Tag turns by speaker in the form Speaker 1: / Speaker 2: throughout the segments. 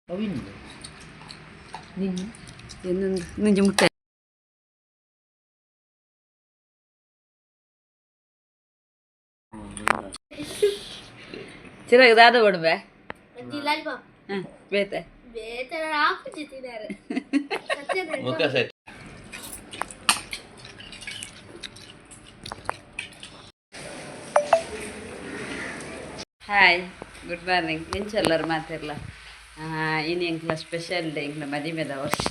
Speaker 1: ಒಂಜಿ ಮುಟ್ಟೆ. ಚಿರಾಗ ದಾದ ಕೊಡ್ಬೆ.
Speaker 2: ಒಂಜಿ ಲಾಲಿಪಾಪ್.
Speaker 1: ಹಾಂ, ಬೇತೆ?
Speaker 2: ಬೇತೆ ಆಪುಜಿ ತಿನ್ನರೆ.
Speaker 3: ಮುಖ ಸೆಟ್.
Speaker 1: Hi, good morning. ಎಂಚೆಲ್ಲರು ಮಾತಿರ್ಲ? ಇನಿ ಎಂಕ್ಲ ಸ್ಪೆಷಲ್ ಡೇ. ಎಂಕ್ಲ ಮದಿಮೆದ ವರ್ಷ,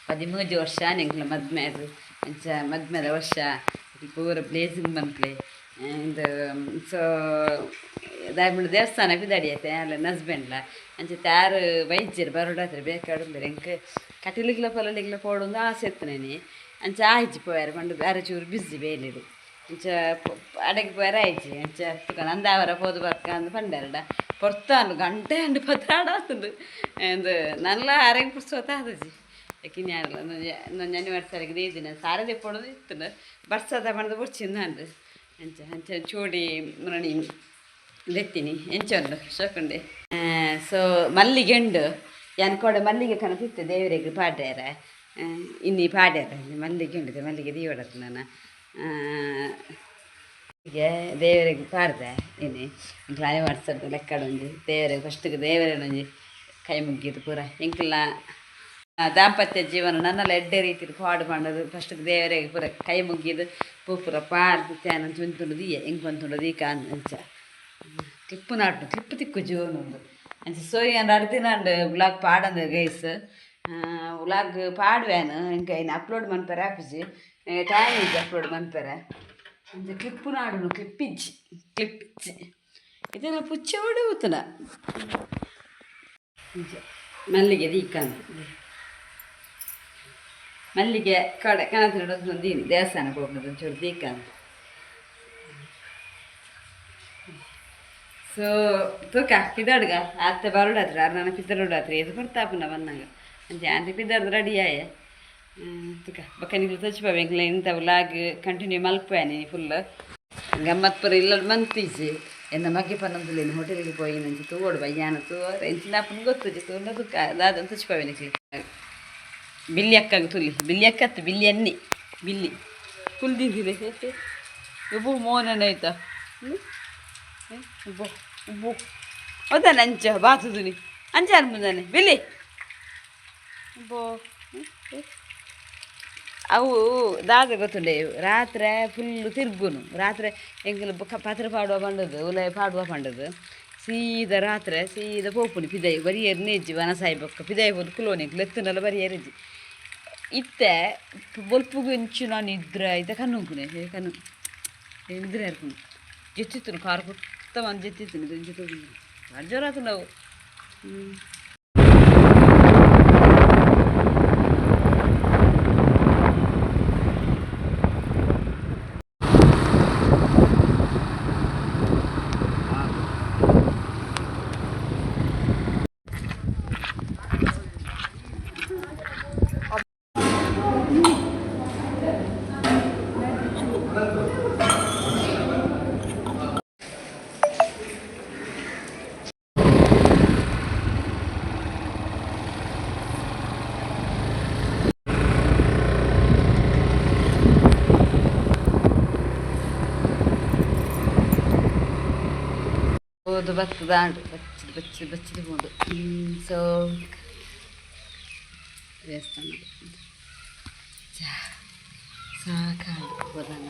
Speaker 1: 13 ವರ್ಷ ಎಂಕ್ಲ ಮದ್ಮೆ. ಅದು ಅಂಚ ಮದ್ಮೆದ ವರ್ಷ ಪೂರ ಬ್ಲೇಸಿಂಗ್ ಮನ್ಪ್ಲೆ ಇಂದು. ಸೊ ದಾಯೆ ದೇವಸ್ಥಾನ ಪಿದಾಡಿ ಐತೆ ಅಲ್ಲ ಹಸ್ಬೆಂಡ್ಲ ಅಂಚ ತಾರು ವೈದ್ಯರು ಬರೋಡಾತ್ರೆ ಬೇಕಾಡುಲ್ಲೆರ್. ಎಂಕ್ ಕಟಿಲಿಗ್ಲ ಪೊಲಲಿಗ್ಲ ಪೋಡೊಂದು ಆಸೆ ಇತ್ತನೇನಿ. ಅಂಚ ಆಯ್ಜಿ ಪೋಯಾರ ಪಂಡ ಅರೆ ಚೂರು ಬಿಸಿ ಬೇಲೆಡ್. ಅಂಚ ಅಡೆಗೆ ಪೋಯರ ಆಯ್ಜಿ. ಅಂಚ ತುಕ ನಂದಾವರ ಪೋದು ಬರ್ಕ ಅಂದ್ ಪಂಡೆರಡ. ಪೊರ್ತಾನು ಗಂಟೆ ಅಂಡ್ 12 ಆತುಂಡು. ಇಂದು ನಲ್ಲ ಅರೆಗ್ ಪುರ್ಸೊತ್ತು ಆತುಜಿ. ಕಿನ್ಯಾರ್ಲ ಒಂಜಿ ಆನಿವರ್ಸರಿಗೆ ದೀದಿನ ಸಾರೆ ದೆಪ್ಪೊಡು ಇತ್ತುಂಡು. ಬರ್ಸದ ಪಂಡ್ದ್ ಬೊಡ್ಚಿಂದು. ಅಂಚ ಅಂಚ ಚೂಡಿ ಮುರಣಿ ದೆತ್ತಿನಿ. ಎಂಚ ಉಂಡು? ಶೋಕುಂಡೆ. ಸೊ ಮಲ್ಲಿಗೆ ಉಂಡು. ಯಾನ್ ಕೋಡೆ ಮಲ್ಲಿಗೆ ಕನತಿತ್ತೆ ದೇವರಿಗೆ ಪಾಡ್ಯಾರ. ಇನ್ನಿ ಪಾಡ್ಯಾರ. ಮಲ್ಲಿಗೆ ಉಂಡು, ಮಲ್ಲಿಗೆ ದೀವಡತ್ತು ನಾನು ದೇವರಿಗೆ ಪಾಡ್ದೆ. ಇನಿ ಎಂಕ್ಲ ಆನಿವರ್ಸರಿ ಲೆಕ್ಕಡ್ ಒಂಜಿ ದೇವರಿಗೆ ಫಸ್ಟ್ಗೆ ದೇವರೇನ ಒಂಜಿ ಕೈ ಮುಗ್ಗಿದು ಪೂರ ಎಂಕ್ಲ ದಾಂಪತ್ಯ ಜೀವನ ನನ್ನಲ್ಲ ಎಡ್ಡೆ ರೀತಿಡ್ ಪಾಡು ಪಂಡದು ಫಸ್ಟ್ಗೆ ದೇವರಿಗೆ ಪೂರ ಕೈ ಮುಗ್ಗಿದು ಪೂ ಪೂರ ಪಾಡ್ದು ತ್ಯಾನ ಒಂಜಿ ದೀಯ ಎಂಕ್ ಒಂತುಂಡು ದೀಕ. ಅಂಚ ಕ್ಲಿಪ್ಪು ನಾಟು ಕ್ಲಿಪ್ಪು ತಿಕ್ಕು ಜೀವನ. ಅಂಚ ಸೊ ಯಾನ್ ರಡ್ಡ್ ದಿನ ಆಂಡ್ ವ್ಲಾಗ್ ಪಾಡಂದೆ ಗೈಸ್. ವ್ಲಾಗ್ ಪಾಡುವೇನು, ಎಂಕ್ ಐನ್ ಅಪ್ಲೋಡ್ ಮನ್ಪೆರೆ ಆಪುಜಿ, ಟೈಮ್ ಇಜ್ಜಿ ಅಪ್ಲೋಡ್ ಮನ್ಪೆರೆ. ಅಂಚ ಕ್ಲಿಪ್ಪು ನಾಡುನು, ಕ್ಲಿಪ್ ಇಜ್ಜಿ, ಕ್ಲಿಪ್ ಇಜ್ಜಿ. ಇದೆಲ್ಲ ಪುಚ್ಚೆ ಗೊತ್ತುನ. ಅಂಚ ಮಲ್ಲಿಗೆ ದೀಕಂದು ಮಲ್ಲಿಗೆ ಕಡೆ ಕನಸಿನ ದೀನಿ. ದೇವಸ್ಥಾನಕ್ಕೆ ಹೋಗ್ಬೋದು, ಒಂಚೂರು ದೀಕಂದು. ಸೊ ತೂಕ ಪಿದಡ್ಗ ಅತ್ತೆ ಬರೋಡಾತ್ರ ಆರ್ ನನ್ನ ಪಿದರೋಡಾತ್ರ ಏತ್ ಪೊರ್ತಾಪುಂಡ ಬನ್ನಗ. ಅಂಚ ಆಂಟಿ ಪಿದರ್ದು ರೆಡಿ ಆಯೆ. ತೂಕ ಬೊಕ್ಕ ನಿಕ್ಲು ತೋಜಿಪಾವೆ. ಎಂಕ್ಲ ಇಂತ ವ್ಲಾಗ್ ಕಂಟಿನ್ಯೂ ಮಲ್ಪುವೆ. ಫುಲ್ ಗಮ್ಮತ್ ಪೂರ ಇಲ್ಲ ಮಂತಿಜಿ. ಎನ್ನ ಮಗೆ ಪನೊಂದುಲ್ಲೇನು ಹೋಟೆಲ್ಗೆ ಪೋಯಿನ. ಅಂಚ ತೂವೊಡು ಬಯ್ಯಾನ ತೂವರೆ ಎಂಚಿನ ಆಪುಂಡು ಗೊತ್ತುಜಿ. ತೂಂಡ ತುಕ ದಾದ ತೋಜಿಪಾವೆ ನಿಕ್ಲೆ. ಬಿಲ್ಲಿ ಅಕ್ಕಗ್ ತುಲಿ. ಬಿಲ್ಲಿ ಅಕ್ಕತ್ತು, ಬಿಲ್ಲಿ ಅನ್ನಿ. ಬಿಲ್ಲಿ ಕುಲ್ದಿದ್ದಿದೆ. ಉಬ್ಬು ಮೋನನ ಆಯ್ತಾ? ಉಬ್ಬು ಉಬ್ಬು ಹೌದಾನೆ. ಅಂಚ ಬಾತುದುನಿ ಅಂಚ ಅನ್ಬುದಾನೆ ಬಿಲ್ಲಿ ಬೋ. ಅವು ದಾದ ಗೊತ್ತುಂಡೆ, ರಾತ್ರೆ ಫುಲ್ ತಿರ್ಗುನು. ರಾತ್ರೆ ಎಂಕುಲು ಬೊಕ್ಕ ಪತ್ರ ಪಾಡುವ ಪಂಡದು, ಉಲಯಿ ಪಾಡುವ ಪಂಡದು. ಸೀದಾ ರಾತ್ರೆ ಸೀದಾ ಪೋಪುನಿ ಪಿದಯಿ. ಬರಿಯರ್ನೇ ಇಜ್ಜಿ. ವನಸಾಯಿ ಬೊಕ್ಕ ಪಿದಯಿ ಪೋದು ಕುಲೋನಿ. ಎಂಕ್ಲು ಎತ್ತುಂಡಲ ಬರಿಯರಿಜ್ಜಿ. ಇತ್ತೆ ಬೊಲ್ಪುಗು ಇಂಚಿನ ನಿದ್ರೆ ಇತ್ತೆ. ಕಣ್ಣು ಉಂಕುನೆ ಕಣ್ಣು ನಿದ್ರೆ ಇರ್ಪುಂಡು. ಜೆತ್ತಿತ್ತುನು ಕಾರ್ ಕುತ್ತ ಬಂದು ಜೆತ್ತಿತ್ತುನು. ಇಂಚ ತೂದು ಭಾರಿ ಜೋರು ಆತುಂಡು ಅವು. ಪೋದು ಬತ್ತದಾಂಡು ಬಚ್ಚಿದ್ ಬಚ್ಚಿದ್ ಬಚ್ಚಿದ್ ಪೋಂಡು. ಸೊ ದೇವಸ್ಥಾನ ಚಾ ಸಾಕಾಂಡು ಪೋದಾನ.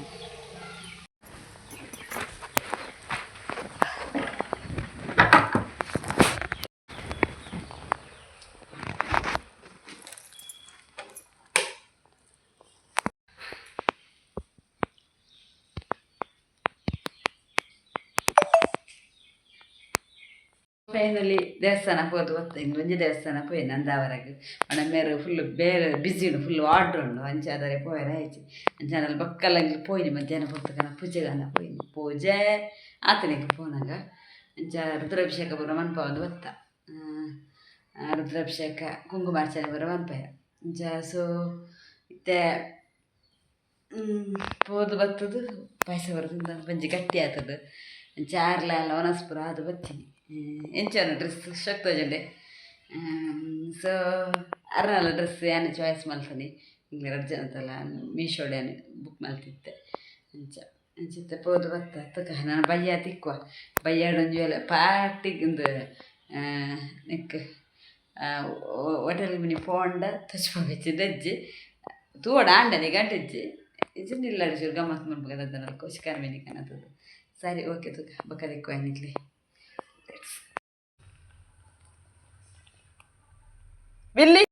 Speaker 1: ಫೈನಲಿ ದೇವಸ್ಥಾನ ಪೋದು ಬತ್ತ. ಇಂಗ್ ಒಂಜಿ ದೇವಸ್ಥಾನ ಪೋಯಿ ನಂದಾವರಗ್. ಪಂಡ ಮೇರು ಫುಲ್ ಬೇರೆ ಬಿಸಿ ಉಂಡು, ಫುಲ್ ಆರ್ಡ್ರ್ ಉಂಡು. ಅಂಚ ಆದರೆ ಪೋಯೆರೆ ಆಯ್ಚಿ. ಅಂಚ ಅಲ್ಲಿ ಬೊಕ್ಕಲ ಎಂಕ್ಲು ಪೋಯಿನಿ ಮಧ್ಯಾಹ್ನ ಪೊರ್ತುಗನ ಪೂಜೆಗಾನ ಪೋಯಿನಿ. ಪೂಜೆ ಆತನಿಗೆ ಪೋನಾಗ ಅಂಚ ರುದ್ರಾಭಿಷೇಕ ಪೂರ ಮನ್ಪಾವೊಂದು ಬತ್ತ. ರುದ್ರಾಭಿಷೇಕ ಕುಂಕುಮಾರ್ಚನೆ ಪೂರ ಮನ್ಪಾಯ. ಅಂಚ ಸೊ ಇತ್ತೆ ಪೋದು ಬತ್ತದು ಪಾಯಸ ಪೂರ ತಿಂದ ಬಂಜಿ ಗಟ್ಟಿ ಆತದು. ಅಂಚ ಆರ್ಲ ಎಲ್ಲ ವನಸ್ ಪೂರ ಆದ್ ಬತ್ತೀನಿ. ಎಂಚ ಡ್ರೆಸ್? ಶೋಕ್ ತೋಜುಂಡೆ. ಸೊ ಅರ್ನಲ ಡ್ರೆಸ್ ಯಾನ್ ಚಾಯ್ಸ್ ಮಲ್ತನಿ. ಇಂಗ್ಲ ರಡ್ಡ್ ಜನತಲ ಮೀಶೋಡ್ ಯಾನ್ ಬುಕ್ ಮಲ್ತಿತ್ತೆ. ಅಂಚ ಅಂಚಿತ್ತೆ ಪೋದು ಬತ್ತ ತುಕ ನಾನು ಬಯ್ಯ ತಿಕ್ಕುವ ಬಯ್ಯಾಡ ಒಂಜಿ ವೇಳೆ ಪಾರ್ಟಿಗ್ ನೆಕ್ ಹೋಟೆಲ್ ಮಿನಿ ಪೋಂಡ ತೋಜ್ಪಾವೆಚ್ಚಿ ದಜ್ಜಿ ತೂವಡ ಆಂಡ ನಿಗಂಟಿಜ್ಜಿ ಇಜ್ಜಿಂಡ ಇಲ್ಲಡ್ ಚೂರು ಗಮ್ಮತ್ ಮನ್ಪುಗ ದಾದನ ಕೋಚಿಕಾರ್ ಮಿನಿ ಕನತುದು. ಸರಿ ಓಕೆ ತುಕ ಬೊಕ ತಿಕ್ಕುವ ನಿಕ್ಲೆ. ಬಿಲ್ಲಿ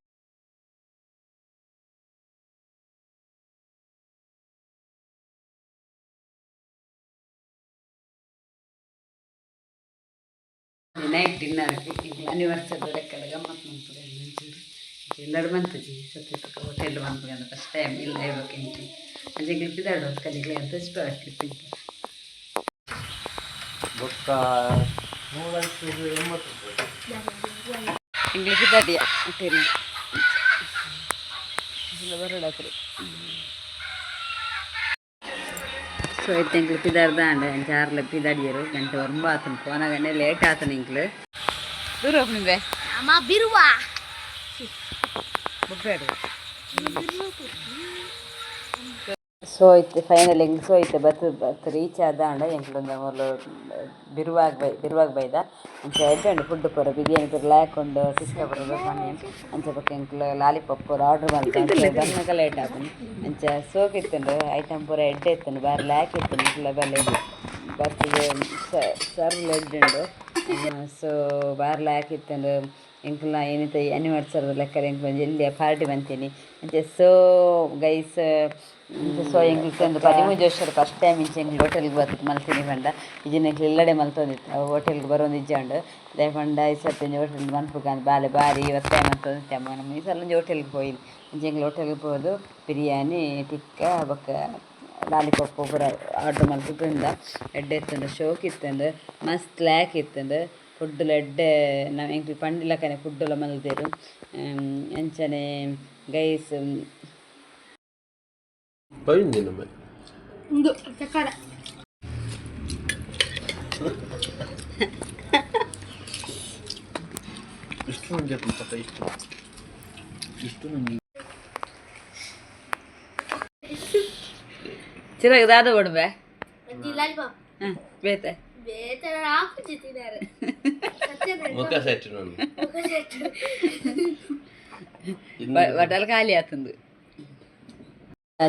Speaker 1: ನೈಟ್ ಡಿನ್ನರ್ಗೆ ಆನಿವರ್ಸರಿ ಲೆಕ್ಕದ ಗಮ್ಮತ್ ಮನ್ಪುಗ ಒಂಚೂರು ಇಲ್ಲಡ್ ಮಂತುಜಿ ಸತ್ಯ. ತುಕ ಹೋಟೆಲ್ ಮನ್ಪುಗ ಫಸ್ಟ್ ಟೈಮ್ ಇಲ್ಲ ಇರ್ಬೇಕು ಇಂಚಿ. ಅಂಚ ಎಂಕ್ಲೆ ಪಿದಾಡ್ ಕಲಿಗ್ಲೆ ಅಂತ ಕ್ಲಿಪ್.
Speaker 3: ಬೊಕ್ಕ 180 ರೂಪಾಯಿ.
Speaker 1: ಎಂಕ್ಲೆ ಪಿದಾಡಿಯ ಹೋಟೆಲ್ ಬರೋಡಾತ್ರಿ. ಸೊ ಇತ್ತೆ ಎಂಕ್ಲೆ ಪಿದಾಡ್ದಾಂಡ್. ಅಂಚ ಆರ್ಲ ಪಿದಾಡಿಯೆರ್. ಗಂಟೆ ಒರ್ಂಬ ಆತುಂಡು. ಪೋನಗನೆ ಲೇಟ್ ಆತುಂಡು ಎಂಕ್ಲು. ದೂರ ಹೋಗ್ನಿ ಬೇ.
Speaker 2: ಅಮ್ಮ ಬಿರುವ.
Speaker 1: ಬೊಬ್ಬೆಡು. ಸೊ ಇತ್ತೆ ಫೈನಲ್ ಎಂಕ್ ಸೊ ಇತ್ತೆ ಬತ್ತು ಬತ್ತು ರೀಚ್ ಆದಾಂಡ. ಎಂಕ್ಲೊಂದು ಮೂಲು ಬಿರುವಾಗ ಬೈ ಬಿರುವಾಗ ಬೈದ. ಅಂಚ ಎಡ್ಡೆ ಉಂಡು ಫುಡ್ ಪೂರ. ಬಿರಿಯಾನಿ ಪೂರ ಲಾಯ್ಕ್ ಉಂಡು. ಟಿಕ್ಕ ಪೂರ ಬನ್ನಿ. ಅಂಚ ಬೊಕ್ಕ ಎಂಕ್ಲು ಲಾಲಿಪಾಪ್ ಪೂರ ಆರ್ಡರ್ ಮಲ್ತ. ಅಂಚ ಬನ್ನಗ ಲೇಟ್ ಆಪುಂಡು. ಅಂಚ ಸೋಕು ಇತ್ತುಂಡು. ಐಟಮ್ ಪೂರ ಎಡ್ಡೆ ಇತ್ತುಂಡು. ಬಾರಿ ಲಾಯ್ಕ್ ಇತ್ತುಂಡು. ಎಂಕ್ಲ ಬಲ್ಲೆ ಬರ್ತದೆ ಸರ್ವ್ ಎಡ್ಡೆ ಉಂಡು. ಸೊ ಬಾರಿ ಲಾಯ್ಕ್ ಇತ್ತುಂಡು. ಎಂಕ್ಲ ಏನಿತ ಆನಿವರ್ಸರಿ ಲೆಕ್ಕ ಎಂಕ್ಲ ಒಂಜಿ ಎಲ್ಯ ಪಾರ್ಟಿ ಮಂತಿನಿ. ಅಂಚ ಸೊ ಗೈಸ್, ಸೊ ಎಂಕ್ಲು ಒಂದು 13 ವರ್ಷ ಫಸ್ಟ್ ಟೈಮ್ ಇಂಚ ಎಂಕ್ಲು ಹೋಟೆಲ್ಗೆ ಬತ್ತುದು ಮಲ್ತಿನಿ ಪಂಡ. ಇಜ್ಜಿಂಡ ಎಂಕ್ಲು ಇಲ್ಲಡೆ ಮಲ್ತೊಂದಿತ್ತ. ಹೋಟೆಲ್ಗೆ ಬರೊಂದಿಜ್ಜಾಂಡ್. ದಾಯೆ ಪಂಡ ಈ ಸರ್ತಿ ಒಂಜಿ ಹೋಟೆಲ್ ಮನ್ಪುಗ ಬಾಲೆ ಬಾರಿ ಒತ್ತಾಯ ಮಲ್ತೊಂದಿತ್ತೆ ಅಮ್ಮ. ನಮ ಈ ಸಲ ಒಂಜಿ ಹೋಟೆಲ್ಗೆ ಪೋಯಿನಿ. ಅಂಚ ಎಂಕ್ಲು ಹೋಟೆಲ್ಗೆ ಪೋದು ಬಿರಿಯಾನಿ, ಟಿಕ್ಕ ಬೊಕ್ಕ ಲಾಲಿಪಾಪ್ ಪೂರ ಆರ್ಡರ್ ಮಲ್ತ್ ತಿಂದ. ಎಡ್ಡೆ ಇತ್ತುಂಡು. ಶೋಕ್ ಇತ್ತುಂಡು. ಮಸ್ತ್ ಲಾಯ್ಕ್ ಇತ್ತುಂಡು. ಫುಡ್ಲ ಎಡ್ಡೆ. ನಮ್ ಎಂಕ್ಲು ಪಂಡಿಲಕನೆ ಫುಡ್ಲ ಮಲ್ದೆರ್. ಅಂಚನೆ ಗೈಸ್.
Speaker 3: ಪೈಂದಿ ನಮ್ಮ.
Speaker 2: ಉಂದು ಚಕ್ಕಡ.
Speaker 3: ಇಷ್ಟು ನಂಗೆ ಪಾಪ ಇಷ್ಟು ಇಷ್ಟು ನಂಗೆ.
Speaker 1: ಚಿರಾಗ್ ದಾದ ಕೊಡ್ಬೆ.
Speaker 2: ಒಂಜಿ ಲಾಲಿಪಾಪ್.
Speaker 1: ಹಾಂ ಬೇತೆ.
Speaker 2: ಬೇತೆ ಆಪುಜಿ ತಿನ್ನರೆ ಸತ್ಯ.
Speaker 3: ಮುಖ ಸೆಟ್ ನಾನು.
Speaker 2: ಮುಖ ಸೆಟ್.
Speaker 1: ಬಟಲ್ ಖಾಲಿ ಆತುಂಡು.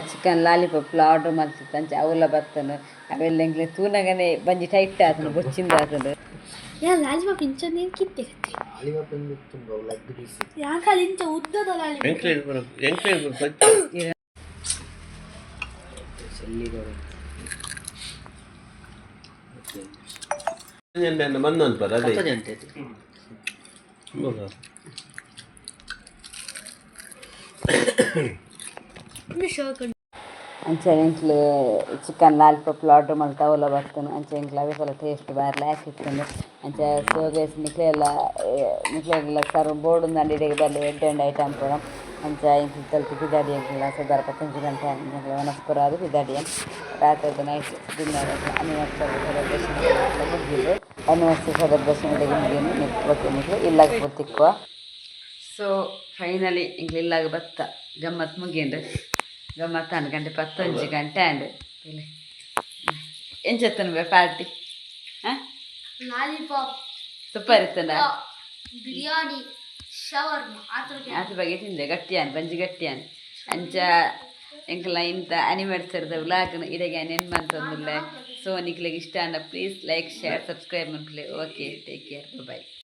Speaker 1: ಚಿಕನ್ ಲಾಲಿಪಾಪ್ ಆರ್ಡರ್ ಮಲ್ತಿತ್ತು. ಅಂಚ ಅವುಲ ಬತ್ತನು. ಅವೆಲ್ಲ ಎಂಕ್ಲೆ ತೂನಗನೆ ಬಂಜಿ ಟೈಟ್ ಆತುಂಡು. ಬೊಚ್ಚಿಂದ ಆತುಂಡು.
Speaker 2: ಯಾ ಲಾಲಿಪಾಪ್ ಇಂಚ ನೀನು ಕಿತ್ತೆ.
Speaker 4: ಲೆಗ್ ಪೀಸ್.
Speaker 2: ಯಾಕಲ್ಲಿ ಇಂಚ ಉದ್ದದ ಲಾಲಿಪಾಪ್.
Speaker 3: ಎಂಕ್ಲೇಡ್ ಬರ ಎಂಕ್ಲೇಡ್ ಬರ. ಬಂದ ಅನ್ಪರ ಅದೇ.
Speaker 2: ಶೋಕ್.
Speaker 1: ಅಂಚ ಎಂಕ್ಲು ಚಿಕನ್ ಲಾಲಿಪಾಪ್ ಆರ್ಡರ್ ಮಲ್ತ ಅವುಲ ಬತ್ತನು. ಅಂಚ ಎಂಕ್ಲು ಅವೇ ಸಲ ಟೇಸ್ಟ್ ಬಾರಿ ಲಾಯ್ಕ್ ಇತ್ತುಂಡು. ಅಂಚ ಸೊ ಗೈಸ್, ನಿಕ್ಲೆಲ್ಲ ನಿಕ್ಲೆಗ್ಲ ಸರ್ವ್ ಬೋಡುಂದಾಂಡ ಇಡೆಗ್ ಬಲ್ಲೆ. ಎಡ್ಡೆ ಉಂಡು ಐಟಮ್ ಪೂರ. ಅಂಚ ಎಂಕ್ಲು ತಲ್ಪಿ ಪಿದಾಡಿ. ಎಂಕ್ಲ ಸುದಾರ್ 10 ಗಂಟೆ. ಎಂಕ್ಲ ವನಸ್ ಪೂರ ಆದ್ ಪಿದಾಡಿಯ. ರಾತ್ರೆದ night dinner anniversary celebration ಮುಗಿದು. ಆನಿವರ್ಸರಿ ಸೆಲೆಬ್ರೇಷನ್ ಇಡೆಗ್ ಮುಗಿನು. ಓಕೆ, ನಿಕ್ಲು ಇಲ್ಲಾಗ ಪೂರ ತಿಕ್ಕುವ. ಸೊ ಫೈನಲಿ ಎಂಕ್ಲು ಇಲ್ಲಾಗ ಬತ್ತ. ಗಮ್ಮತ್ ಮುಗಿಂಡು. ಗಮ್ಮತ್ ಆಂಡ್. ಗಂಟೆ 11 ಗಂಟೆ ಆಂಡ್. ಎಂಚೆತ್ತನು ಬೇ ಪಾರ್ಟಿ ಹಾಂ?
Speaker 2: ಲಾಲಿಪಾಪ್.
Speaker 1: ಸೂಪರ್ ಇತ್ತಂಡ.
Speaker 2: ಬಿರಿಯಾನಿ, ಶವರ್ಮ ಆತರ.
Speaker 1: ಆತ ಬಗ್ಗೆ ತಿಂದೆ. ಗಟ್ಟಿಯಾನ್ ಬಂಜಿ ಗಟ್ಟಿಯಾನ್. ಅಂಚ ಎಂಕ್ಲ ಇಂತ ಆನಿವರ್ಸರಿದ ವ್ಲಾಗ್ ಇಡೆಗೆ ನೆನ್ ಮಂತೊಂದುಲ್ಲೆ. ಸೊ ನಿಕ್ಲೆಗ್ ಇಷ್ಟ ಆಂಡ ಪ್ಲೀಸ್ ಲೈಕ್, ಶೇರ್, ಸಬ್ಸ್ಕ್ರೈಬ್ ಮನ್ಪುಲೆ. Okay, take care, bye.